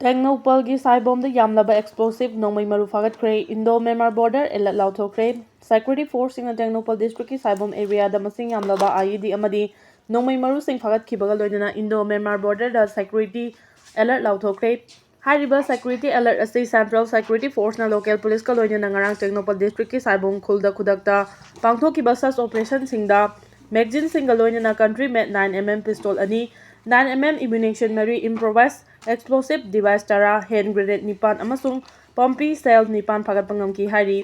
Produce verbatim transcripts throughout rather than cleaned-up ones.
ꯇꯦꯡꯅꯧꯄꯜꯒꯤ ꯁꯥꯏꯕꯣꯝꯗ ꯌꯥꯝꯂꯕ explosive ꯅꯣꯡꯃꯩ ꯃꯔꯨ ꯐꯥꯒꯠꯈ꯭ꯔꯦ꯫ Indo Myanmar border alert ꯂꯥꯎꯊꯣꯛꯈ꯭ꯔꯦ꯫ Security forceꯁꯤꯡꯅ Tengnoupal districtꯀꯤ ꯁꯥꯏꯕꯣꯝ areaꯗ ꯃꯁꯤꯡ ꯌꯥꯝꯂꯕ IED ꯑꯃꯗꯤ ꯅꯣꯡꯃꯩ ꯃꯔꯨꯁꯤꯡ ꯐꯥꯒꯠꯈꯤꯕꯒ ꯂꯣꯏꯅꯅ Indo Myanmar borderꯗ security alert ꯂꯥꯎꯊꯣꯛꯈ꯭ꯔꯦ꯫ ꯍꯥꯏꯔꯤꯕ security alert ꯑꯁꯤ Central Security Forceꯅ local policeꯀ ꯂꯣꯏꯅꯅ ꯉꯔꯥꯡ ꯇꯦꯡꯅꯧꯄꯜ districtꯀꯤ ꯁꯥꯏꯕꯣꯝ ꯈꯨꯜꯗ ꯈꯨꯗꯛꯇ ꯄꯥꯡꯊꯣꯛꯈꯤꯕ search operationꯁꯤꯡꯗ magazineꯁꯤꯡꯒ ꯂꯣꯏꯅꯅ country made nine MM pistol ꯑꯅꯤ, nine MM ammunition ꯃꯔꯤ, improvised explosive device ꯇꯔꯥ, hand grenade ꯅꯤꯄꯥꯟ ꯑꯃꯁꯨꯡ ꯄꯝꯄꯤ shell ꯅꯤꯄꯥꯟ ꯐꯥꯒꯠꯄ ꯉꯝꯈꯤ ꯍꯥꯏꯔꯤ꯫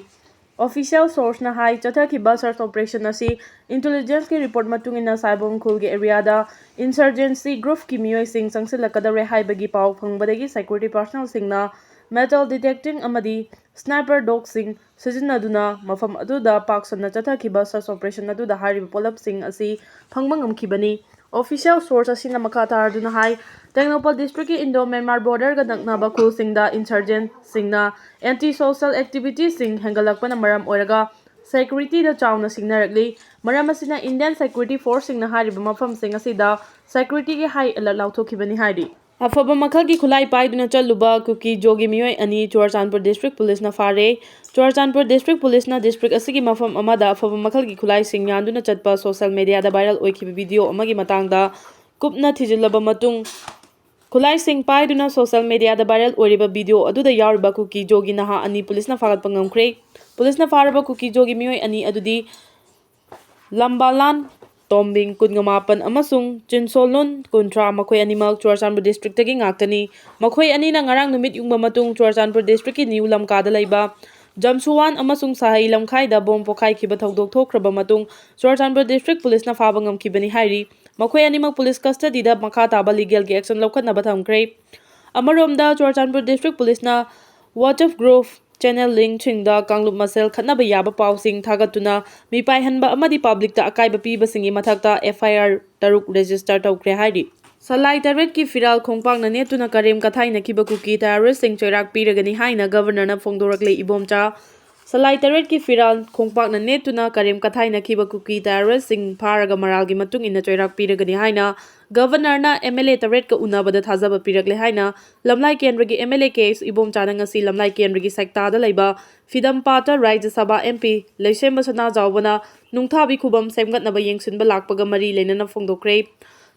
Official sourceꯅ ꯍꯥꯏ, ꯆꯠꯊꯈꯤꯕ search operation ꯑꯁꯤ intelligenceꯀꯤ report ꯃꯇꯨꯡ ꯏꯟꯅ ꯁꯥꯏꯕꯣꯝ ꯈꯨꯜꯒꯤ areaꯗ insurgency groupꯀꯤ ꯃꯤꯑꯣꯏꯁꯤꯡ ꯆꯪꯁꯤꯜꯂꯛꯀꯗꯧꯔꯦ ꯍꯥꯏꯕꯒꯤ ꯄꯥꯎ ꯐꯪꯕꯗꯒꯤ security personnelꯁꯤꯡꯅ metal detecting ꯑꯃꯗꯤ sniper dogꯁꯤꯡ ꯁꯤꯖꯤꯟꯅꯗꯨꯅ ꯃꯐꯝ ꯑꯗꯨꯗ ꯄꯥꯛ ꯁꯟꯅ ꯆꯠꯊꯈꯤꯕ search operation ꯑꯗꯨꯗ ꯍꯥꯏꯔꯤꯕ ꯄꯣꯠꯂꯝꯁꯤꯡ ꯑꯁꯤ ꯐꯪꯕ ꯉꯝꯈꯤꯕꯅꯤ꯫ Official source ꯑꯁꯤꯅ ꯃꯈꯥ ꯇꯥꯔꯗꯨꯅ ꯍꯥꯏ, ꯇꯦꯡꯅꯧꯄꯜ districtꯀꯤ Indo Myanmar borderꯒ ꯅꯛꯅꯕ ꯈꯨꯜꯁꯤꯡꯗ insurgentꯁꯤꯡꯅ anti social activityꯁꯤꯡ ꯍꯦꯟꯒꯠꯂꯛꯄꯅ ꯃꯔꯝ ꯑꯣꯏꯔꯒ securityꯗ ꯆꯥꯎꯅ ꯁꯤꯡꯅꯔꯛꯂꯤ꯫ ꯃꯔꯝ ꯑꯁꯤꯅ Indian security forceꯁꯤꯡꯅ ꯍꯥꯏꯔꯤꯕ ꯃꯐꯝꯁꯤꯡ ꯑꯁꯤꯗ securityꯒꯤ high alert ꯂꯥꯎꯊꯣꯛꯈꯤꯕꯅꯤ ꯍꯥꯏꯔꯤ꯫ ꯑꯐꯕ ꯃꯈꯜꯒꯤ ꯈꯨꯠꯂꯥꯏ ꯄꯥꯏꯗꯨꯅ ꯆꯠꯂꯨꯕ ꯀꯨꯀꯤ ꯖꯣꯒꯤ ꯃꯤꯑꯣꯏ ꯑꯅꯤ ꯆꯨꯔꯆꯥꯟꯄꯨꯔ district policeꯅ ꯐꯥꯔꯦ꯫ ꯆꯨꯔꯆꯥꯟꯄꯨꯔ district policeꯅ district ꯑꯁꯤꯒꯤ ꯃꯐꯝ ꯑꯃꯗ ꯑꯐꯕ ꯃꯈꯜꯒꯤ ꯈꯨꯠꯂꯥꯏꯁꯤꯡ ꯌꯥꯟꯗꯨꯅ ꯆꯠꯄ social mediaꯗ viral ꯑꯣꯏꯈꯤꯕ video ꯑꯃꯒꯤ ꯃꯇꯥꯡꯗ ꯀꯨꯞꯅ ꯊꯤꯖꯤꯜꯂꯕ ꯃꯇꯨꯡ, ꯈꯨꯠꯂꯥꯏꯁꯤꯡ ꯄꯥꯏꯗꯨꯅ social mediaꯗ viral ꯑꯣꯏꯔꯤꯕ video ꯑꯗꯨꯗ ꯌꯥꯎꯔꯤꯕ ꯀꯨꯀꯤ ꯖꯣꯒꯤ ꯅꯍꯥ ꯑꯅꯤ policeꯅ ꯐꯥꯒꯠꯄ ꯉꯝꯈ꯭ꯔꯦ꯫ Policeꯅ ꯐꯥꯔꯕ ꯀꯨꯀꯤ ꯖꯣꯒꯤ ꯃꯤꯑꯣꯏ ꯑꯅꯤ ꯑꯗꯨꯗꯤ ꯂꯝꯕꯥꯂꯥꯟ ꯇꯣꯝꯕꯤꯡ, ꯀꯨꯟꯃꯥꯄꯟ, ꯑꯃꯁꯨꯡ ꯆꯤꯟꯁꯣꯂꯨꯟ, ꯀꯨꯟꯊ꯭ꯔꯥ, ꯃꯈꯣꯏ ꯑꯅꯤꯃꯛ ꯆꯨꯔꯆꯥꯟꯄꯨꯔ districtꯇꯒꯤ ꯉꯥꯛꯇꯅꯤ꯫ ꯃꯈꯣꯏ ꯑꯅꯤꯅ ꯉꯔꯥꯡ ꯅꯨꯃꯤꯠ ꯌꯨꯡꯕ ꯃꯇꯨꯡ ꯆꯨꯔꯆꯥꯟꯄꯨꯔ districtꯀꯤ ꯅ꯭ꯌꯨ ꯂꯝꯀꯥꯗ ꯂꯩꯕ ꯖꯝꯁꯨꯋꯥꯟ ꯑꯃꯁꯨꯡ ꯁꯥꯍꯩ ꯂꯝꯈꯥꯏꯗ bomb ꯄꯣꯈꯥꯏꯈꯤꯕ ꯊꯧꯗꯣꯛ ꯊꯣꯛꯈ꯭ꯔꯕ ꯃꯇꯨꯡ ꯆꯨꯔꯆꯥꯟꯄꯨꯔ district policeꯅ ꯐꯥꯕ ꯉꯝꯈꯤꯕꯅꯤ ꯍꯥꯏꯔꯤ꯫ ꯃꯈꯣꯏ ꯑꯅꯤꯃꯛ police custodyꯗ ꯃꯈꯥ ꯇꯥꯕ legalꯒꯤ action ꯂꯧꯈꯠꯅꯕ ꯊꯝꯈ꯭ꯔꯦ꯫ ꯑꯃꯔꯣꯝꯗ, Churachandpur district policeꯅ WhatsApp group, channel linkꯁꯤꯡꯗ ꯀꯥꯡꯂꯨꯞ ꯃꯁꯦꯜ ꯈꯠꯅꯕ ꯌꯥꯕ ꯄꯥꯎꯁꯤꯡ ꯊꯥꯒꯠꯇꯨꯅ ꯃꯤꯄꯥꯏꯍꯟꯕ ꯑꯃꯗꯤ publicꯇ ꯑꯀꯥꯏꯕ ꯄꯤꯕꯁꯤꯡꯒꯤ ꯃꯊꯛꯇ FIR ꯇꯔꯨꯛ register ꯇꯧꯈ꯭ꯔꯦ ꯍꯥꯏꯔꯤ꯫ ꯁꯂꯥꯏ ꯇꯔꯦꯠꯀꯤ ꯐꯤꯔꯥꯜ ꯈꯣꯡꯄꯥꯛꯅ ꯅꯦꯠꯇꯨꯅ ꯀꯔꯦꯝ ꯀꯊꯥꯏꯅꯈꯤꯕ ꯀꯨꯀꯤ terroristꯁꯤꯡ ꯆꯩꯔꯥꯛ ꯄꯤꯔꯒꯅꯤ ꯍꯥꯏꯅ Governorꯅ ꯐꯣꯡꯗꯣꯔꯛꯂꯦ꯫ ꯏꯕꯣꯝꯆꯥ ꯁꯂꯥꯏ ꯇꯔꯦꯠꯀꯤ ꯐꯤꯔꯥꯜ ꯈꯣꯡꯄꯥꯛꯅ ꯅꯦꯠꯇꯨꯅ ꯀꯔꯦꯝ ꯀꯊꯥꯏꯅꯈꯤꯕ ꯀꯨꯀꯤ ꯇꯦꯔꯣꯔꯤꯁ꯭ꯠꯁꯤꯡ ꯐꯥꯔꯒ ꯃꯔꯥꯜꯒꯤ ꯃꯇꯨꯡ ꯏꯟꯅ ꯆꯩꯔꯥꯛ ꯄꯤꯔꯒꯅꯤ ꯍꯥꯏꯅ ꯒꯕꯔꯅꯔꯅ ꯑꯦꯝ ꯑꯦꯜ ꯑꯦ ꯇꯔꯦꯠꯀ ꯎꯅꯕꯗ ꯊꯥꯖꯕ ꯄꯤꯔꯛꯂꯦ ꯍꯥꯏꯅ ꯂꯝꯂꯥꯏ ꯀꯦꯟꯗ꯭ꯔꯒꯤ ꯑꯦꯝ ꯑꯦꯜ ꯑꯦ ꯀꯦ ꯑꯦꯁ ꯏꯕꯣꯝꯆꯥꯅ ꯉꯁꯤ ꯂꯝꯂꯥꯏ ꯀꯦꯟꯗ꯭ꯔꯒꯤ ꯁꯦꯛꯇꯥꯗ ꯂꯩꯕ ꯐꯤꯗꯝ ꯄꯥꯠꯇ ꯔꯥꯖ꯭ꯌ ꯁꯚꯥ ꯑꯦꯝ ꯄꯤ ꯂꯩꯁꯦꯝꯕ ꯁꯅꯥꯖꯥꯎꯕꯅ ꯅꯨꯡꯊꯥꯕꯤ ꯈꯨꯕꯝ ꯁꯦꯝꯒꯠꯅꯕ ꯌꯦꯡꯁꯤꯟꯕ ꯂꯥꯛꯄꯒ ꯃꯔꯤ ꯂꯩꯅꯅ ꯐꯣꯡꯗꯣꯛꯈ꯭ꯔꯦ꯫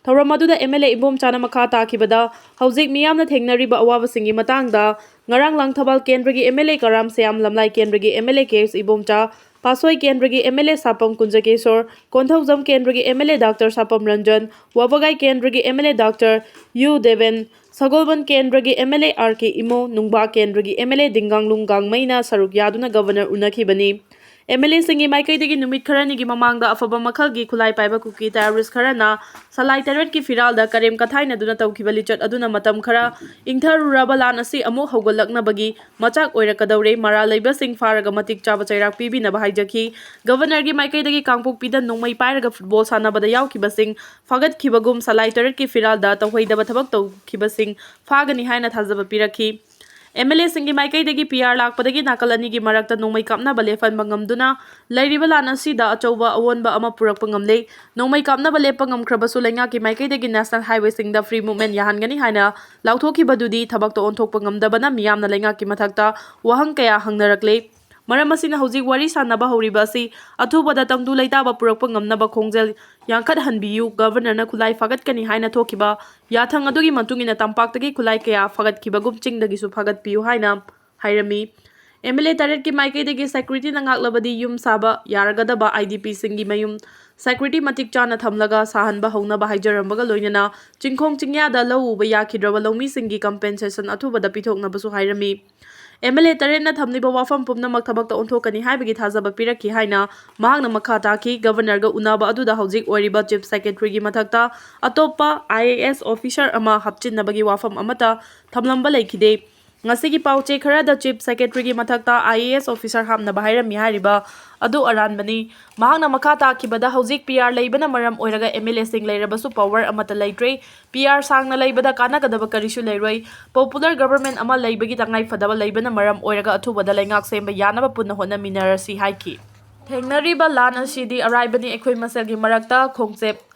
ꯊꯧꯔꯝ ꯑꯗꯨꯗ ꯑꯦꯝ ꯑꯦꯜ ꯑꯦ ꯏꯕꯣꯝꯆꯥꯅ ꯃꯈꯥ ꯇꯥꯈꯤꯕꯗ, ꯍꯧꯖꯤꯛ ꯃꯤꯌꯥꯝꯅ ꯊꯦꯡꯅꯔꯤꯕ ꯑꯋꯥꯕꯁꯤꯡꯒꯤ ꯃꯇꯥꯡꯗ ꯉꯔꯥꯡ ꯂꯥꯡꯊꯕꯥꯜ ꯀꯦꯟꯗ꯭ꯔꯒꯤ ꯑꯦꯝ ꯑꯦꯜ ꯑꯦ ꯀꯔꯥꯝ ꯁ꯭ꯌꯥꯝ, ꯂꯝꯂꯥꯏ ꯀꯦꯟꯗ꯭ꯔꯒꯤ ꯑꯦꯝ ꯑꯦꯜ ꯑꯦ ꯀꯦ ꯑꯦꯁ ꯏꯕꯣꯝꯆꯥ, ꯄꯥꯠꯁꯣꯏ ꯀꯦꯟꯗ꯭ꯔꯒꯤ ꯑꯦꯝ ꯑꯦꯜ ꯑꯦ ꯁꯥꯄꯝ ꯀꯨꯟꯖꯀꯦꯁꯣꯔ, ꯀꯣꯟꯊꯧꯖꯝ ꯀꯦꯟꯗ꯭ꯔꯒꯤ M L A doctor Sapam Ranjan, Wabgai ꯀꯦꯟꯗ꯭ꯔꯒꯤ M L A doctor Y Deben, Sagolband ꯀꯦꯟꯗ꯭ꯔꯒꯤ M L A R K Imo, Nungba ꯀꯦꯟꯗ꯭ꯔꯒꯤ ꯑꯦꯝ ꯑꯦꯜ ꯑꯦ ꯗꯤꯡꯒꯥꯡꯂꯨꯡ ꯒꯥꯡꯃꯩꯅ ꯁꯔꯨꯛ ꯌꯥꯗꯨꯅ ꯒꯕꯔꯅꯔ ꯎꯅꯈꯤꯕꯅꯤ꯫ ꯑꯦꯝ ꯑꯦꯜ ꯑꯦꯁꯤꯡꯒꯤ ꯃꯥꯏꯀꯩꯗꯒꯤ ꯅꯨꯃꯤꯠ ꯈꯔꯅꯤꯒꯤ ꯃꯃꯥꯡꯗ ꯑꯐꯕ ꯃꯈꯜꯒꯤ ꯈꯨꯠꯂꯥꯏ ꯄꯥꯏꯕ ꯀꯨꯀꯤ ꯇꯦꯔꯣꯔꯤꯁ꯭ꯠ ꯈꯔꯅ ꯁꯂꯥꯏ ꯇꯔꯦꯠꯀꯤ ꯐꯤꯔꯥꯜꯗ ꯀꯔꯦꯝ ꯀꯊꯥꯏꯅꯗꯨꯅ ꯇꯧꯈꯤꯕ ꯂꯤꯆꯠ ꯑꯗꯨꯅ ꯃꯇꯝ ꯈꯔ ꯏꯪꯊꯔꯨꯔꯕ ꯂꯥꯟ ꯑꯁꯤ ꯑꯃꯨꯛ ꯍꯧꯒꯠꯂꯛꯅꯕꯒꯤ ꯃꯆꯥꯛ ꯑꯣꯏꯔꯛꯀꯗꯧꯔꯦ꯫ ꯃꯔꯥꯜ ꯂꯩꯕꯁꯤꯡ ꯐꯥꯔꯒ ꯃꯇꯤꯛ ꯆꯥꯕ ꯆꯩꯔꯥꯛ ꯄꯤꯕꯤꯅꯕ ꯍꯥꯏꯖꯈꯤ꯫ ꯒꯕꯔꯅꯔꯒꯤ ꯃꯥꯏꯀꯩꯗꯒꯤ ꯀꯥꯡꯄꯣꯛꯄꯤꯗ ꯅꯣꯡꯃꯩ ꯄꯥꯏꯔꯒ ꯐꯨꯠꯕꯣꯜ ꯁꯥꯟꯅꯕꯗ ꯌꯥꯎꯈꯤꯕꯁꯤꯡ ꯐꯥꯒꯠꯈꯤꯕꯒꯨꯝ ꯁꯂꯥꯏ ꯇꯔꯦꯠꯀꯤ ꯐꯤꯔꯥꯜꯗ ꯇꯧꯍꯩꯗꯕ ꯊꯕꯛ ꯇꯧꯈꯤꯕꯁꯤꯡ ꯐꯥꯒꯅꯤ ꯍꯥꯏꯅ ꯊꯥꯖꯕ ꯄꯤꯔꯛꯈꯤ꯫ ꯑꯦꯝ ꯑꯦꯜ ꯑꯦꯁꯤꯡꯒꯤ ꯃꯥꯏꯀꯩꯗꯒꯤ ꯄꯤ ꯑꯥꯔ ꯂꯥꯛꯄꯗꯒꯤ ꯅꯥꯀꯜ ꯑꯅꯤꯒꯤ ꯃꯔꯛꯇ ꯅꯣꯡꯃꯩ ꯀꯥꯞꯅꯕ ꯂꯦꯞꯍꯟꯕ ꯉꯝꯗꯨꯅ ꯂꯩꯔꯤꯕ ꯂꯥꯟ ꯑꯁꯤꯗ ꯑꯆꯧꯕ ꯑꯑꯣꯟꯕ ꯑꯃ ꯄꯨꯔꯛꯄ ꯉꯝꯂꯦ꯫ ꯅꯣꯡꯃꯩ ꯀꯥꯞꯅꯕ ꯂꯦꯞꯄ ꯉꯝꯈ꯭ꯔꯕꯁꯨ ꯂꯩꯉꯥꯛꯀꯤ ꯃꯥꯏꯀꯩꯗꯒꯤ ꯅꯦꯁꯅꯦꯜ ꯍꯥꯏꯋꯦꯁꯤꯡꯗ ꯐ꯭ꯔꯤ ꯃꯨꯚꯃꯦꯟꯠ ꯌꯥꯍꯟꯒꯅꯤ ꯍꯥꯏꯅ ꯂꯥꯎꯊꯣꯛꯈꯤꯕꯗꯨꯗꯤ ꯊꯕꯛꯇ ꯑꯣꯟꯊꯣꯛꯄ ꯉꯝꯗꯕꯅ ꯃꯤꯌꯥꯝꯅ ꯂꯩꯉꯥꯛꯀꯤ ꯃꯊꯛꯇ ꯋꯥꯍꯪ ꯀꯌꯥ ꯍꯪꯅꯔꯛꯂꯦ꯫ ꯃꯔꯝ ꯑꯁꯤꯅ ꯍꯧꯖꯤꯛ ꯋꯥꯔꯤ ꯁꯥꯟꯅꯕ ꯍꯧꯔꯤꯕ ꯑꯁꯤ ꯑꯊꯨꯕꯗ ꯇꯪꯗꯨ ꯂꯩꯇꯥꯕ ꯄꯨꯔꯛꯄ ꯉꯝꯅꯕ ꯈꯣꯡꯖꯦꯜ ꯌꯥꯡꯈꯠꯍꯟꯕꯤꯌꯨ꯫ ꯒꯕꯔꯅꯔꯅ ꯈꯨꯠꯂꯥꯏ ꯐꯥꯒꯠꯀꯅꯤ ꯍꯥꯏꯅ ꯊꯣꯛꯈꯤꯕ ꯌꯥꯊꯪ ꯑꯗꯨꯒꯤ ꯃꯇꯨꯡ ꯏꯟꯅ ꯇꯝꯄꯥꯛꯇꯒꯤ ꯈꯨꯠꯂꯥꯏ ꯀꯌꯥ ꯐꯥꯒꯠꯈꯤꯕꯒꯨꯝ ꯆꯤꯡꯗꯒꯤꯁꯨ ꯐꯥꯒꯠꯄꯤꯌꯨ ꯍꯥꯏꯅ ꯍꯥꯏꯔꯝꯃꯤ꯫ ꯑꯦꯝ ꯑꯦꯜ ꯑꯦ ꯇꯔꯦꯠꯀꯤ ꯃꯥꯏꯀꯩꯗꯒꯤ ꯁꯦꯀ꯭ꯌꯨꯔꯤꯇꯤꯅ ꯉꯥꯛꯂꯕꯗꯤ ꯌꯨꯝ ꯁꯥꯕ ꯌꯥꯔꯒꯗꯕ ꯑꯥꯏ ꯗꯤ ꯄꯤꯁꯤꯡꯒꯤ ꯃꯌꯨꯝ ꯁꯦꯀ꯭ꯌꯨꯔꯤꯇꯤ ꯃꯇꯤꯛ ꯆꯥꯅ ꯊꯝꯂꯒ ꯁꯥꯍꯟꯕ ꯍꯧꯅꯕ ꯍꯥꯏꯖꯔꯝꯕꯒ ꯂꯣꯏꯅꯅ ꯆꯤꯡꯈꯣꯡ ꯆꯤꯡꯌꯥꯗ ꯂꯧ ꯎꯕ ꯌꯥꯈꯤꯗ꯭ꯔꯕ ꯂꯧꯃꯤꯁꯤꯡꯒꯤ ꯀꯝꯄꯦꯟꯁꯦꯁꯟ ꯑꯊꯨꯕꯗ ꯄꯤꯊꯣꯛꯅꯕꯁꯨ ꯍꯥꯏꯔꯝꯃꯤ꯫ ꯑꯦꯝ ꯑꯦꯜ ꯑꯦ ꯇꯔꯦꯠꯅ ꯊꯝꯂꯤꯕ ꯋꯥꯐꯝ ꯄꯨꯝꯅꯃꯛ ꯊꯕꯛꯇ ꯑꯣꯟꯊꯣꯛꯀꯅꯤ ꯍꯥꯏꯕꯒꯤ ꯊꯥꯖꯕ ꯄꯤꯔꯛꯈꯤ ꯍꯥꯏꯅ ꯃꯍꯥꯛꯅ ꯃꯈꯥ ꯇꯥꯈꯤ꯫ ꯒꯕꯔꯅꯔꯒ ꯎꯅꯕ ꯑꯗꯨꯗ ꯍꯧꯖꯤꯛ ꯑꯣꯏꯔꯤꯕ ꯆꯤꯐ ꯁꯦꯀ꯭ꯔꯦꯇꯔꯤꯒꯤ ꯃꯊꯛꯇ ꯑꯇꯣꯞꯄ ꯑꯥꯏ ꯑꯦ ꯑꯦꯁ ꯑꯣꯐꯤꯁꯔ ꯑꯃ ꯍꯥꯞꯆꯤꯟꯅꯕꯒꯤ ꯋꯥꯐꯝ ꯑꯃꯠꯇ ꯊꯝꯂꯝꯕ ꯂꯩꯈꯤꯗꯦ꯫ ꯉꯁꯤꯒꯤ ꯄꯥꯎꯆꯦ ꯈꯔꯗ Chief Secretaryꯒꯤ ꯃꯊꯛꯇ I A S officer ꯍꯥꯞꯅꯕ ꯍꯥꯏꯔꯝꯃꯤ ꯍꯥꯏꯔꯤꯕ ꯑꯗꯨ ꯑꯔꯥꯟꯕꯅꯤ꯫ ꯃꯍꯥꯛꯅ ꯃꯈꯥ ꯇꯥꯈꯤꯕꯗ, ꯍꯧꯖꯤꯛ P R ꯂꯩꯕꯅ ꯃꯔꯝ ꯑꯣꯏꯔꯒ M L Aꯁꯤꯡ ꯂꯩꯔꯕꯁꯨ power ꯑꯃꯠꯇ ꯂꯩꯇ꯭ꯔꯦ꯫ P R ꯁꯥꯡꯅ ꯂꯩꯕꯗ ꯀꯥꯟꯅꯒꯗꯕ ꯀꯔꯤꯁꯨ ꯂꯩꯔꯣꯏ꯫ Popular government ꯑꯃ ꯂꯩꯕꯒꯤ ꯇꯉꯥꯏ ꯐꯗꯕ ꯂꯩꯕꯅ ꯃꯔꯝ ꯑꯣꯏꯔꯒ ꯑꯊꯨꯕꯗ ꯂꯩꯉꯥꯛ ꯁꯦꯝꯕ ꯌꯥꯅꯕ ꯄꯨꯟꯅ ꯍꯣꯠꯅꯃꯤꯟꯅꯔꯁꯤ ꯍꯥꯏꯈꯤ꯫ ꯊꯦꯡꯅꯔꯤꯕ ꯂꯥꯟ ꯑꯁꯤꯗꯤ ꯑꯔꯥꯏꯕꯅꯤ, ꯑꯩꯈꯣꯏ ꯃꯁꯦꯜꯒꯤ ꯃꯔꯛꯇ ꯈꯣꯡꯆꯦꯞ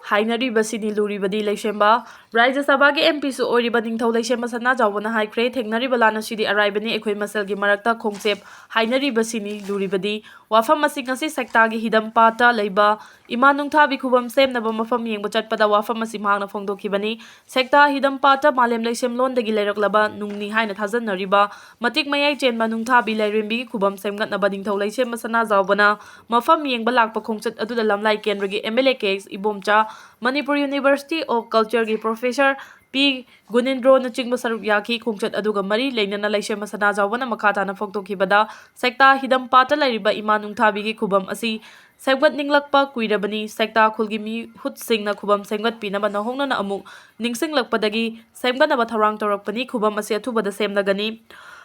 ꯍꯥꯏꯅꯔꯤꯕꯁꯤꯅꯤ ꯂꯨꯔꯤꯕꯗꯤ꯫ ꯂꯩꯁꯦꯝꯕ ꯔꯥꯖ꯭ꯌ ꯁꯚꯥꯒꯤ M Pꯁꯨ ꯑꯣꯏꯔꯤꯕ ꯅꯤꯡꯊꯧ ꯂꯩꯁꯦꯝꯕ ꯁꯅꯥꯖꯥꯎꯕꯅ ꯍꯥꯏꯈ꯭ꯔꯦ, ꯊꯦꯡꯅꯔꯤꯕ ꯂꯥꯟ ꯑꯁꯤꯗꯤ ꯑꯔꯥꯏꯕꯅꯤ, ꯑꯩꯈꯣꯏ ꯃꯁꯦꯜꯒꯤ ꯃꯔꯛꯇ ꯈꯣꯡꯆꯦꯞ ꯍꯥꯏꯅꯔꯤꯕꯁꯤꯅꯤ ꯂꯨꯔꯤꯕꯗꯤ꯫ ꯋꯥꯐꯝ ꯑꯁꯤ ꯉꯁꯤ ꯁꯦꯛꯇꯥꯒꯤ ꯍꯤꯗꯝꯄꯥꯠꯇ ꯂꯩꯕ ꯏꯃꯥ ꯅꯨꯡꯊꯥꯕꯤ ꯈꯨꯕꯝ ꯁꯦꯝꯅꯕ ꯃꯐꯝ ꯌꯦꯡꯕ ꯆꯠꯄꯗ ꯋꯥꯐꯝ ꯑꯁꯤ ꯃꯍꯥꯛꯅ ꯐꯣꯡꯗꯣꯛꯈꯤꯕꯅꯤ꯫ ꯁꯦꯛꯇꯥ ꯍꯤꯗꯝꯄꯥꯠꯇ ꯃꯥꯂꯦꯝ ꯂꯩꯁꯦꯝꯂꯣꯟꯗꯒꯤ ꯂꯩꯔꯛꯂꯕ ꯅꯨꯡꯅꯤ ꯍꯥꯏꯅ ꯊꯥꯖꯅꯔꯤꯕ ꯃꯇꯤꯛ ꯃꯌꯥꯏ ꯆꯦꯟꯕ ꯅꯨꯡꯊꯥꯕꯤ ꯂꯥꯏꯔꯦꯝꯕꯤꯒꯤ ꯈꯨꯕꯝ ꯁꯦꯝꯒꯠꯅꯕ ꯅꯤꯡꯊꯧ ꯂꯩꯁꯦꯝꯕ ꯁꯅꯥꯖꯥꯎꯕꯅ ꯃꯐꯝ ꯌꯦꯡꯕ ꯂꯥꯛꯄ ꯈꯣꯡꯆꯠ ꯑꯗꯨꯗ ꯂꯝꯂꯥꯏ ꯀꯦꯟꯗ꯭ꯔꯒꯤ M L A K Ex Ibomcha, Manipur University of Cultureꯒꯤ Professor P ꯒꯨꯅꯤꯟꯗ꯭ꯔꯣꯅꯆꯤꯡꯕ ꯁꯔꯨꯛ ꯌꯥꯈꯤ꯫ ꯈꯣꯡꯆꯠ ꯑꯗꯨꯒ ꯃꯔꯤ ꯂꯩꯅꯅ ꯂꯩꯁꯦꯝꯕ ꯁꯅꯥꯖꯥꯎꯕꯅ ꯃꯈꯥ ꯇꯥꯅ ꯐꯣꯡꯗꯣꯛꯈꯤꯕꯗ, ꯁꯦꯛꯇꯥ ꯍꯤꯗꯝꯄꯥꯠꯇ ꯂꯩꯔꯤꯕ ꯏꯃꯥ ꯅꯨꯡꯊꯥꯕꯤꯒꯤ ꯈꯨꯕꯝ ꯑꯁꯤ ꯁꯦꯝꯒꯠꯅꯤꯡꯂꯛꯄ ꯀꯨꯏꯔꯕꯅꯤ꯫ ꯁꯦꯛꯇꯥ ꯈꯨꯜꯒꯤ ꯃꯤꯍꯨꯠꯁꯤꯡꯅ ꯈꯨꯕꯝ ꯁꯦꯝꯒꯠꯄꯤꯅꯕ ꯅꯧꯍꯧꯅꯅ ꯑꯃꯨꯛ ꯅꯤꯡꯁꯤꯡꯂꯛꯄꯗꯒꯤ ꯁꯦꯝꯒꯠꯅꯕ ꯊꯧꯔꯥꯡ ꯇꯧꯔꯛꯄꯅꯤ꯫ ꯈꯨꯕꯝ ꯑꯁꯤ ꯑꯊꯨꯕꯗ ꯁꯦꯝꯂꯒꯅꯤ꯫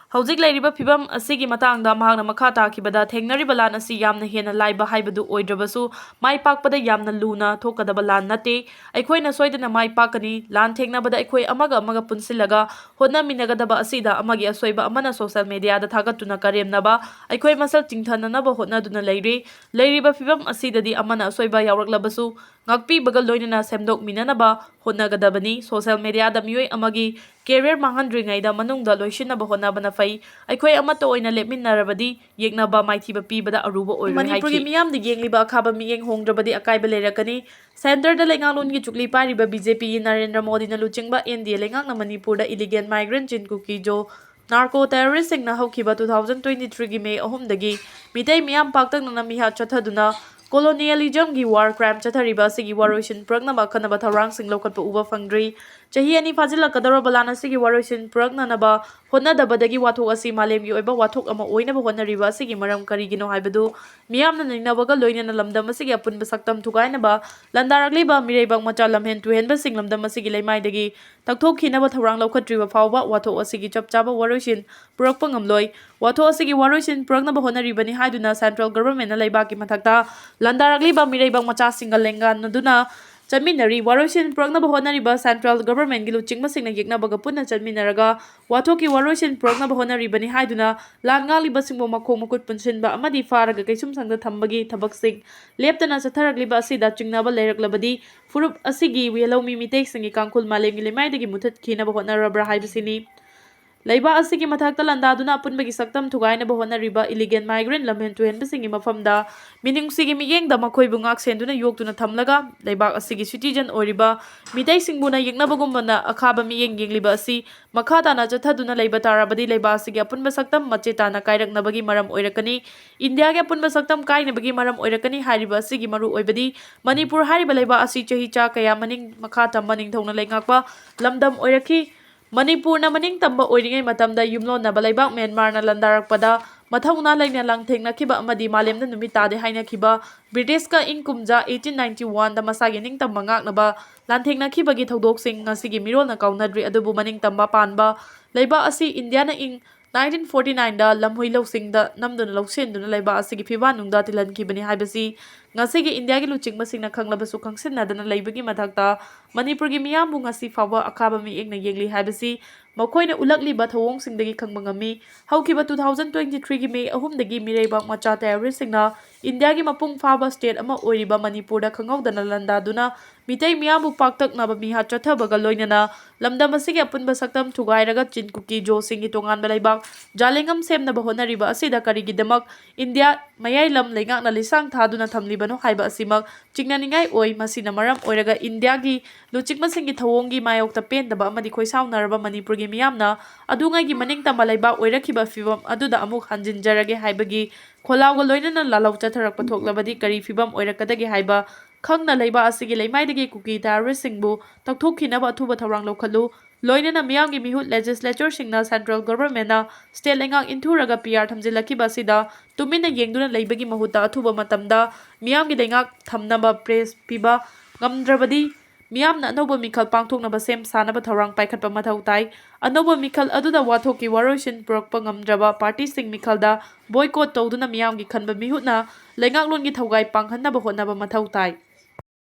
ꯍꯧꯖꯤꯛ ꯂꯩꯔꯤꯕ ꯐꯤꯕꯝ ꯑꯁꯤꯒꯤ ꯃꯇꯥꯡꯗ ꯃꯍꯥꯛꯅ ꯃꯈꯥ ꯇꯥꯈꯤꯕꯗ, ꯊꯦꯡꯅꯔꯤꯕ ꯂꯥꯟ ꯑꯁꯤ ꯌꯥꯝꯅ ꯍꯦꯟꯅ ꯂꯥꯏꯕ ꯍꯥꯏꯕꯗꯨ ꯑꯣꯏꯗ꯭ꯔꯕꯁꯨ, ꯃꯥꯏ ꯄꯥꯛꯄꯗ ꯌꯥꯝꯅ ꯂꯨꯅ ꯊꯣꯛꯀꯗꯕ ꯂꯥꯟ ꯅꯠꯇꯦ꯫ ꯑꯩꯈꯣꯏꯅ ꯁꯣꯏꯗꯅ ꯃꯥꯏ ꯄꯥꯛꯀꯅꯤ꯫ ꯂꯥꯟ ꯊꯦꯡꯅꯕꯗ ꯑꯩꯈꯣꯏ ꯑꯃꯒ ꯑꯃꯒ ꯄꯨꯟꯁꯤꯜꯂꯒ ꯍꯣꯠꯅꯃꯤꯟꯅꯒꯗꯕ ꯑꯁꯤꯗ, ꯑꯃꯒꯤ ꯑꯁꯣꯏꯕ ꯑꯃꯅ social mediaꯗ ꯊꯥꯒꯠꯇꯨꯅ ꯀꯔꯦꯝꯅꯕ, ꯑꯩꯈꯣꯏ ꯃꯁꯦꯜ ꯆꯤꯡꯊꯅꯅꯕ ꯍꯣꯠꯅꯗꯨꯅ ꯂꯩꯔꯤ꯫ ꯂꯩꯔꯤꯕ ꯐꯤꯕꯝ ꯑꯁꯤꯗꯗꯤ ꯑꯃꯅ ꯑꯁꯣꯏꯕ ꯌꯥꯎꯔꯛꯂꯕꯁꯨ ꯉꯥꯛꯄꯤꯕꯒ ꯂꯣꯏꯅꯅ ꯁꯦꯝꯗꯣꯛꯃꯤꯟꯅꯅꯕ ꯍꯣꯠꯅꯒꯗꯕꯅꯤ꯫ Social mediaꯗ ꯃꯤꯑꯣꯏ ꯑꯃꯒꯤ career ꯃꯥꯡꯍꯟꯗ꯭ꯔꯤꯉꯩꯗ ꯃꯅꯨꯡꯗ ꯂꯣꯏꯁꯤꯟꯅꯕ ꯍꯣꯠꯅꯕꯅ ꯐꯩ꯫ ꯑꯩꯈꯣꯏ ꯑꯃꯠꯇ ꯑꯣꯏꯅ ꯂꯦꯞꯃꯤꯟꯅꯔꯕꯗꯤ ꯌꯦꯛꯅꯕ ꯃꯥꯏꯊꯤꯕ ꯄꯤꯕꯗ ꯑꯔꯨꯕ ꯑꯣꯏꯔꯣꯏ ꯃꯅꯤꯄꯨꯔꯒꯤ ꯍꯥꯏꯈꯤ꯫ ꯃꯤꯌꯥꯝꯗ ꯌꯦꯡꯂꯤꯕ ꯑꯈꯥꯕ ꯃꯤꯠꯌꯦꯡ ꯍꯣꯡꯗ꯭ꯔꯕꯗꯤ ꯑꯀꯥꯏꯕ ꯂꯩꯔꯛꯀꯅꯤ꯫ Centreꯗ ꯂꯩꯉꯥꯛꯂꯣꯟꯒꯤ ꯆꯨꯛꯂꯤ ꯄꯥꯏꯔꯤꯕ BJPꯒꯤ ꯅꯔꯦꯟꯗ꯭ꯔ ꯃꯣꯗꯤꯅ ꯂꯨꯆꯤꯡꯕ N D A ꯂꯩꯉꯥꯛꯅ ꯃꯅꯤꯄꯨꯔꯗ illegal migrant, ꯆꯤꯟ ꯀꯨꯀꯤ ꯖꯣ, narco terroristꯁꯤꯡꯅ ꯍꯧꯈꯤꯕ two thousand twenty threeꯒꯤ May ꯑꯍꯨꯝꯗꯒꯤ ꯃꯤꯇꯩ ꯃꯤꯌꯥꯝ ꯄꯥꯛꯇꯛꯅꯅ ꯃꯤꯍꯥꯠ ꯆꯠꯊꯗꯨꯅ colonialismꯒꯤ war crime ꯆꯠꯊꯔꯤꯕ ꯑꯁꯤꯒꯤ ꯋꯥꯔꯣꯏꯁꯤꯟ ꯄꯨꯔꯛꯅꯕ ꯑꯈꯟꯅꯕ ꯊꯧꯔꯥꯡꯁꯤꯡ ꯂꯧꯈꯠꯄ ꯎꯕ ꯐꯪꯗ꯭ꯔꯤ꯫ ꯆꯍꯤ ꯑꯅꯤ ꯐꯥꯖꯤꯜꯂꯛꯀꯗꯧꯔꯕ ꯂꯥꯟ ꯑꯁꯤꯒꯤ ꯋꯥꯔꯣꯏꯁꯤꯟ ꯄꯨꯔꯛꯅꯅꯕ ꯍꯣꯠꯅꯗꯕꯗꯒꯤ ꯋꯥꯊꯣꯛ ꯑꯁꯤ ꯃꯥꯂꯦꯝꯒꯤ ꯑꯣꯏꯕ ꯋꯥꯊꯣꯛ ꯑꯃ ꯑꯣꯏꯅꯕ ꯍꯣꯠꯅꯔꯤꯕ ꯑꯁꯤꯒꯤ ꯃꯔꯝ ꯀꯔꯤꯒꯤꯅꯣ ꯍꯥꯏꯕꯗꯨ ꯃꯤꯌꯥꯝꯅ ꯅꯩꯅꯕꯒ ꯂꯣꯏꯅꯅ ꯂꯝꯗꯝ ꯑꯁꯤꯒꯤ ꯑꯄꯨꯟꯕ ꯁꯛꯇꯝ ꯊꯨꯒꯥꯏꯅꯕ ꯂꯥꯟꯗꯥꯔꯛꯂꯤꯕ ꯃꯤꯔꯩꯕꯥꯛ ꯃꯆꯥ ꯂꯝꯍꯦꯟ ꯇꯨꯍꯦꯟꯕꯁꯤꯡ ꯂꯝꯗꯝ ꯑꯁꯤꯒꯤ ꯂꯩꯃꯥꯏꯗꯒꯤ ꯇꯛꯊꯣꯛꯈꯤꯅꯕ ꯊꯧꯔꯥꯡ ꯂꯧꯈꯠꯇ꯭ꯔꯤꯕ ꯐꯥꯎꯕ ꯋꯥꯊꯣꯛ ꯑꯁꯤꯒꯤ ꯆꯞ ꯆꯥꯕ ꯋꯥꯔꯣꯏꯁꯤꯟ ꯄꯨꯔꯛꯄ ꯉꯝꯂꯣꯏ꯫ ꯋꯥꯊꯣꯛ ꯑꯁꯤꯒꯤ ꯋꯥꯔꯣꯏꯁꯤꯟ ꯄꯨꯔꯛꯅꯕ ꯍꯣꯠꯅꯔꯤꯕꯅꯤ ꯍꯥꯏꯗꯨꯅ central governmentꯅ ꯂꯩꯕꯥꯛꯀꯤ ꯃꯊꯛꯇ ꯂꯥꯟꯗꯥꯔꯛꯂꯤꯕ ꯃꯤꯔꯩꯕꯥꯛ ꯃꯆꯥꯁꯤꯡꯒ ꯂꯦꯡꯒꯥꯟꯅꯗꯨꯅ ꯆꯠꯃꯤꯟꯅꯔꯤ꯫ ꯋꯥꯔꯣꯏꯁꯤꯟ ꯄꯨꯔꯛꯅꯕ ꯍꯣꯠꯅꯔꯤꯕ central governmentꯀꯤ ꯂꯨꯆꯤꯡꯕꯁꯤꯡꯅ ꯌꯦꯛꯅꯕꯒ ꯄꯨꯟꯅ ꯆꯠꯃꯤꯟꯅꯔꯒ ꯋꯥꯊꯣꯛꯀꯤ ꯋꯥꯔꯣꯏꯁꯤꯟ ꯄꯨꯔꯛꯅꯕ ꯍꯣꯠꯅꯔꯤꯕꯅꯤ ꯍꯥꯏꯗꯨꯅ ꯂꯥꯟ ꯉꯥꯛꯂꯤꯕꯁꯤꯡꯕꯨ ꯃꯈꯣꯡ ꯃꯈꯨꯠ ꯄꯨꯟꯁꯤꯟꯕ ꯑꯃꯗꯤ ꯐꯥꯔꯒ ꯀꯩꯁꯨꯝꯁꯪꯗ ꯊꯝꯕꯒꯤ ꯊꯕꯛꯁꯤꯡ ꯂꯦꯞꯇꯅ ꯆꯠꯊꯔꯛꯂꯤꯕ ꯑꯁꯤꯗ ꯆꯤꯡꯅꯕ ꯂꯩꯔꯛꯂꯕꯗꯤ ꯐꯨꯔꯨꯞ ꯑꯁꯤꯒꯤ ꯌꯦꯜꯍꯧꯃꯤ ꯃꯤꯇꯩꯁꯤꯡꯒꯤ ꯀꯥꯡꯈꯨꯜ ꯃꯥꯂꯦꯝꯒꯤ ꯂꯩꯃꯥꯏꯗꯒꯤ ꯃꯨꯊꯠꯈꯤꯅꯕ ꯍꯣꯠꯅꯔꯕ꯭ꯔꯥ ꯍꯥꯏꯕꯁꯤꯅꯤ꯫ ꯂꯩꯕꯥꯛ ꯑꯁꯤꯒꯤ ꯃꯊꯛꯇ ꯂꯥꯟꯗꯥꯗꯨꯅ ꯑꯄꯨꯟꯕꯒꯤ ꯁꯛꯇꯝ ꯊꯨꯒꯥꯏꯅꯕ ꯍꯣꯠꯅꯔꯤꯕ illegal migrant ꯂꯝꯍꯦꯟ ꯇꯨꯍꯦꯟꯕꯁꯤꯡꯒꯤ ꯃꯐꯝꯗ ꯃꯤꯅꯨꯡꯁꯤꯒꯤ ꯃꯤꯠꯌꯦꯡꯗ ꯃꯈꯣꯏꯕꯨ ꯉꯥꯛ ꯁꯦꯟꯗꯨꯅ ꯌꯣꯛꯇꯨꯅ ꯊꯝꯂꯒ ꯂꯩꯕꯥꯛ ꯑꯁꯤꯒꯤ citizen ꯑꯣꯏꯔꯤꯕ ꯃꯤꯇꯩꯁꯤꯡꯕꯨꯅ ꯌꯦꯛꯅꯕꯒꯨꯝꯕꯅ ꯑꯈꯥꯕ ꯃꯤꯠꯌꯦꯡ ꯌꯦꯡꯂꯤꯕ ꯑꯁꯤ ꯃꯈꯥ ꯇꯥꯅ ꯆꯠꯊꯗꯨꯅ ꯂꯩꯕ ꯇꯥꯔꯕꯗꯤ ꯂꯩꯕꯥꯛ ꯑꯁꯤꯒꯤ ꯑꯄꯨꯟꯕ ꯁꯛꯇꯝ ꯃꯆꯦ ꯇꯥꯅ ꯀꯥꯏꯔꯛꯅꯕꯒꯤ ꯃꯔꯝ ꯑꯣꯏꯔꯛꯀꯅꯤ꯫ ꯏꯟꯗꯤꯌꯥꯒꯤ ꯑꯄꯨꯟꯕ ꯁꯛꯇꯝ ꯀꯥꯏꯅꯕꯒꯤ ꯃꯔꯝ ꯑꯣꯏꯔꯛꯀꯅꯤ ꯍꯥꯏꯔꯤꯕ ꯑꯁꯤꯒꯤ ꯃꯔꯨ ꯑꯣꯏꯕꯗꯤ ꯃꯅꯤꯄꯨꯔ ꯍꯥꯏꯔꯤꯕ ꯂꯩꯕꯥꯛ ꯑꯁꯤ ꯆꯍꯤ ꯆꯥ ꯀꯌꯥ ꯃꯅꯤꯡ ꯃꯈꯥ ꯇꯝꯕ ꯅꯤꯡꯊꯧꯅ ꯂꯩꯉꯥꯛꯄ ꯂꯝꯗꯝ ꯑꯣꯏꯔꯛꯈꯤ꯫ ꯃꯅꯤꯄꯨꯔꯅ ꯃꯅꯤꯡ ꯇꯝꯕ ꯑꯣꯏꯔꯤꯉꯩ ꯃꯇꯝꯗ ꯌꯨꯝꯂꯣꯟꯅꯕ ꯂꯩꯕꯥꯛ ꯃ꯭ꯌꯥꯟꯃꯥꯔꯅ ꯂꯥꯟꯗꯥꯔꯛꯄꯗ ꯃꯊꯧꯅꯥ ꯂꯩꯅ ꯂꯥꯟꯊꯦꯡꯅꯈꯤꯕ ꯑꯃꯗꯤ ꯃꯥꯂꯦꯝꯗ ꯅꯨꯃꯤꯠ ꯇꯥꯗꯦ ꯍꯥꯏꯅꯈꯤꯕ ꯕ꯭ꯔꯤꯇꯤꯁꯀ ꯏꯪ ꯀꯨꯝꯖꯥ eighteen ninety oneꯗ ꯃꯁꯥꯒꯤ ꯅꯤꯡꯇꯝꯕ ꯉꯥꯛꯅꯕ ꯂꯥꯟꯊꯦꯡꯅꯈꯤꯕꯒꯤ ꯊꯧꯗꯣꯛꯁꯤꯡ ꯉꯁꯤꯒꯤ ꯃꯤꯔꯣꯜꯅ ꯀꯥꯎꯅꯗ꯭ꯔꯤ꯫ ꯑꯗꯨꯕꯨ ꯃꯅꯤꯡ ꯇꯝꯕ ꯄꯥꯟꯕ ꯂꯩꯕꯥꯛ ꯑꯁꯤ ꯏꯟꯗꯤꯌꯥꯅ ꯏꯪ nineteen forty nineꯗ ꯂꯝꯍꯨꯏ ꯂꯧꯁꯤꯡꯗ ꯅꯝꯗꯨꯅ ꯂꯧꯁꯤꯟꯗꯨꯅ ꯂꯩꯕꯥꯛ ꯑꯁꯤꯒꯤ ꯐꯤꯕꯥꯟꯅꯨꯡꯗ ꯇꯤꯜꯍꯟꯈꯤꯕꯅꯤ ꯍꯥꯏꯕꯁꯤ ꯉꯁꯤꯒꯤ ꯏꯟꯗꯤꯌꯥꯒꯤ ꯂꯨꯆꯤꯡꯕꯁꯤꯡꯅ ꯈꯪꯂꯕꯁꯨ ꯈꯪꯁꯤꯟꯅꯗꯅ ꯂꯩꯕꯒꯤ ꯃꯊꯛꯇ ꯃꯅꯤꯄꯨꯔꯒꯤ ꯃꯤꯌꯥꯝꯕꯨ ꯉꯁꯤ ꯐꯥꯎꯕ ꯑꯈꯥꯕ ꯃꯤꯠꯌꯦꯡꯅ ꯌꯦꯡꯂꯤ ꯍꯥꯏꯕꯁꯤ ꯃꯈꯣꯏꯅ ꯎꯠꯂꯛꯂꯤꯕ ꯊꯧꯑꯣꯡꯁꯤꯡꯗꯒꯤ ꯈꯪꯕ ꯉꯝꯃꯤ꯫ ꯍꯧꯈꯤꯕ two thousand twenty threeꯒꯤ ꯃꯦ ꯑꯍꯨꯝꯗꯒꯤ ꯃꯤꯔꯩꯕꯥꯛ ꯃꯆꯥ terroristꯁꯤꯡꯅ ꯏꯟꯗꯤꯌꯥꯒꯤ ꯃꯄꯨꯡ ꯐꯥꯕ state ꯑꯃ ꯑꯣꯏꯔꯤꯕ ꯃꯅꯤꯄꯨꯔꯗ ꯈꯪꯍꯧꯗꯅ ꯂꯥꯟꯗꯥꯗꯨꯅ ꯃꯤꯇꯩ ꯃꯤꯌꯥꯝꯕꯨ ꯄꯥꯛꯇꯛꯅꯕ ꯃꯤꯍꯥꯠ ꯆꯠꯊꯕꯒ ꯂꯣꯏꯅꯅ ꯂꯝꯗꯝ ꯑꯁꯤꯒꯤ ꯑꯄꯨꯟꯕ ꯁꯛꯇꯝ ꯊꯨꯒꯥꯏꯔꯒ ꯆꯤꯟ ꯀꯨꯀꯤ ꯖꯣꯁꯤꯡꯒꯤ ꯇꯣꯉꯥꯟꯕ ꯂꯩꯕꯥꯛ ꯖꯥꯂꯦꯡꯉꯝ ꯁꯦꯝꯅꯕ ꯍꯣꯠꯅꯔꯤꯕ ꯑꯁꯤꯗ ꯀꯔꯤꯒꯤꯗꯃꯛ ꯏꯟꯗꯤꯌꯥ ꯃꯌꯥꯏ ꯂꯝ ꯂꯩꯉꯥꯛꯅ ꯂꯤꯁꯥꯡ ꯊꯥꯗꯨꯅ ꯊꯝꯂꯤꯕꯅꯣ ꯍꯥꯏꯕ ꯑꯁꯤꯃꯛ ꯆꯤꯡꯅꯅꯤꯡꯉꯥꯏ ꯑꯣꯏ꯫ ꯃꯁꯤꯅ ꯃꯔꯝ ꯑꯣꯏꯔꯒ ꯏꯟꯗꯤꯌꯥꯒꯤ ꯂꯨꯆꯤꯡꯕꯁꯤꯡꯒꯤ ꯊꯧꯑꯣꯡꯒꯤ ꯃꯥꯌꯣꯛꯇ ꯄꯦꯟꯗꯕ ꯑꯃꯗꯤ ꯈꯣꯏꯁꯥꯎꯅꯔꯕ ꯃꯅꯤꯄꯨꯔꯒꯤ ꯃꯤꯌꯥꯝꯅ ꯑꯗꯨꯉꯩꯒꯤ ꯃꯅꯤꯡ ꯇꯝꯕ ꯂꯩꯕꯥꯛ ꯑꯣꯏꯔꯛꯈꯤꯕ ꯐꯤꯕꯝ ꯑꯗꯨꯗ ꯑꯃꯨꯛ ꯍꯟꯖꯤꯟꯖꯔꯒꯦ ꯍꯥꯏꯕꯒꯤ ꯈꯣꯜꯂꯥꯎꯒ ꯂꯣꯏꯅꯅ ꯂꯥꯜꯍꯧ ꯆꯠꯊꯔꯛꯄ ꯊꯣꯛꯂꯕꯗꯤ ꯀꯔꯤ ꯐꯤꯕꯝ ꯑꯣꯏꯔꯛꯀꯗꯒꯦ ꯍꯥꯏꯕ ꯈꯪꯅ ꯂꯩꯕ ꯑꯁꯤꯒꯤ ꯂꯩꯃꯥꯏꯗꯒꯤ ꯀꯨꯀꯤ terroristꯁꯤꯡꯕꯨ ꯇꯛꯊꯣꯛꯈꯤꯅꯕ ꯑꯊꯨꯕ ꯊꯧꯔꯥꯡ ꯂꯧꯈꯠꯂꯨ꯫ ꯂꯣꯏꯅꯅ ꯃꯤꯌꯥꯝꯒꯤ ꯃꯤꯍꯨꯠ legislatureꯁꯤꯡꯅ central governmentꯅ state ꯂꯩꯉꯥꯛ ꯏꯟꯊꯨꯔꯒ PR ꯊꯝꯖꯤꯜꯂꯛꯈꯤꯕ ꯑꯁꯤꯗ ꯇꯨꯃꯤꯟꯅ ꯌꯦꯡꯗꯨꯅ ꯂꯩꯕꯒꯤ ꯃꯍꯨꯠꯇ ꯑꯊꯨꯕ ꯃꯇꯝꯗ ꯃꯤꯌꯥꯝꯒꯤ ꯂꯩꯉꯥꯛ ꯊꯝꯅꯕ press ꯄꯤꯕ ꯉꯝꯗ꯭ꯔꯕꯗꯤ ꯃꯤꯌꯥꯝꯅ ꯑꯅꯧꯕ ꯃꯤꯈꯜ ꯄꯥꯡꯊꯣꯛꯅꯕ ꯁꯦꯝ ꯁꯥꯅꯕ ꯊꯧꯔꯥꯡ ꯄꯥꯏꯈꯠꯄ ꯃꯊꯧ ꯇꯥꯏ꯫ ꯑꯅꯧꯕ ꯃꯤꯈꯜ ꯑꯗꯨꯗ ꯋꯥꯊꯣꯛꯀꯤ ꯋꯥꯔꯣꯏꯁꯤꯟ ꯄꯨꯔꯛꯄ ꯉꯝꯗ꯭ꯔꯕ partyꯁꯤꯡ ꯃꯤꯈꯜꯗ boycott ꯇꯧꯗꯨꯅ ꯃꯤꯌꯥꯝꯒꯤ ꯈꯟꯕ ꯃꯤꯍꯨꯠꯅ ꯂꯩꯉꯥꯛꯂꯣꯟꯒꯤ ꯊꯧꯒꯥꯏ ꯄꯥꯡꯍꯟꯅꯕ ꯍꯣꯠꯅꯕ ꯃꯊꯧ ꯇꯥꯏ꯫